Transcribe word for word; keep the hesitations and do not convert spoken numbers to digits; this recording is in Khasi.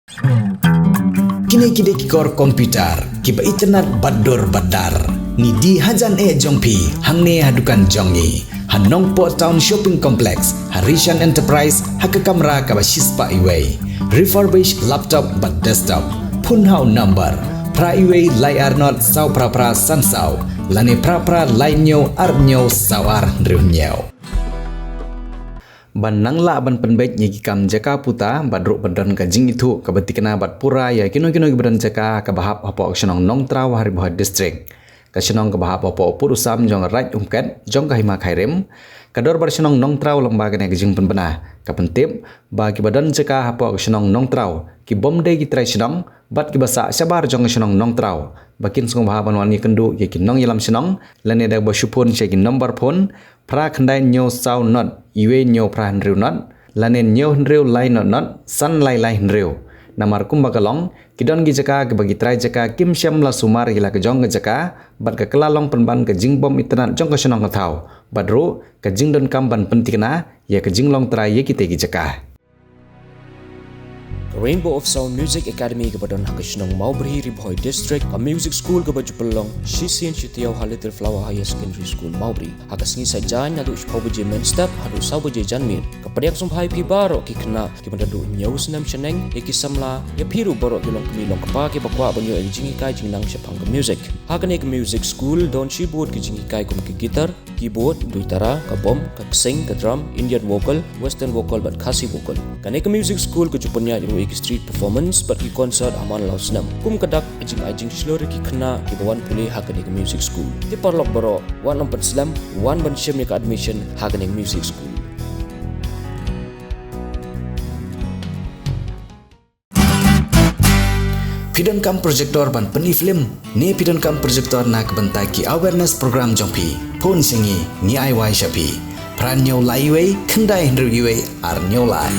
Kine ki dei ki kor computer kiba itynnad bad dur bad dar. Ngi die hajan eh jong phi hangne ha dukan jong ngi ha Nongpoh Town Shopping Complex, ha Rishan Enterprise, ha ka kamra kaba shispah iwei. Refurbished laptop bad desktop. Phone ha u number phra iwei lai ar not saw phra phra san saw lane phra phra lai hynñiew ar hynñiew saw ar hynriew hynñiew. Ban nang lah ban pynbeit ïa ki kam jaka puta bad ruh ban don ka jingithuh kaba thikna bad pura ïa kino kino kiba don jaka kaba hap hapoh ka shnong Nongtraw ha Ri Bhoi District. Ka shnong kaba hap hapoh u pud u sam jong ka Raid Umket jong ka Hima Khyrim. Ka Dorbar Shnong Nongtraw lyngba kane ka jingpynbna ka pyntip ba kiba don jaka hapoh ka shnong Nongtraw ki bym dei ki trai shnong bad kiba sah shabar jong ka shnong Nongtraw ba kin sngewbha ban wan ïakynduh ïa ki nongïalam shnong lane da kaba shu phone sha ki number phone phra khyndai hynñiew saw not iwei hynñiew phra hynriew not lane hynñiew hynriew lai not not san lai lai hynriew. Namar kumba ka long ki don ki jaka kiba ki trai jaka kim shym la sumar ïa la ka jong ka jaka bad ka kylla long pynban ka jingbym itynnad jong ka shnong ka thaw bad ruh ka jingdonkam ban pynthikna ïa ka jinglong trai ïa kitei ki jaka. Ka Rainbow of Sound Music Academy kaba don ha ka shnong Mawbri, Ri Bhoi District, ka music school kaba ju pynlong shisien shi taïew ha Little Flower Higher Secondary School Mawbri. Ha ka sngi Saitjaiñ naduh shiphew baje mynstep haduh saw baje janmiet. Ka pdiang sngewbha ïa phi baroh ki khynnah kiba naduh hynñiew snem shaneng, ïa ki samla, ïa phi ruh baroh ki longkmie longkpa kiba kwah ban ïoh ïa ka jinghikai jingnang shaphang ka music. Ha kane ka music school don shibun ki jinghikai kum ka guitar, keyboard, duitara, ka bom, ka ksing, ka drum, Indian vocal, western vocal bad Khasi vocal. Kane ka music school ka ju pynïaid ruh ïa ki street performance bad ki concert ha man la u snem. Kum ka dak ka jingai jingshlur ïa ki khynnah kiba wan pule ha kane ka music school. Te paralok baroh, wat nym pynslem, wan ban shim ïa ka admission ha kane ka music school. Phi donkam projector ban pyni film ne phi donkam projector na ka bynta ki awareness program jong phi? Phone sha ngi, ngi ai wai sha phi. Phra hynñiew lai iwei khyndai hynriew iwei ar hynñiew lai.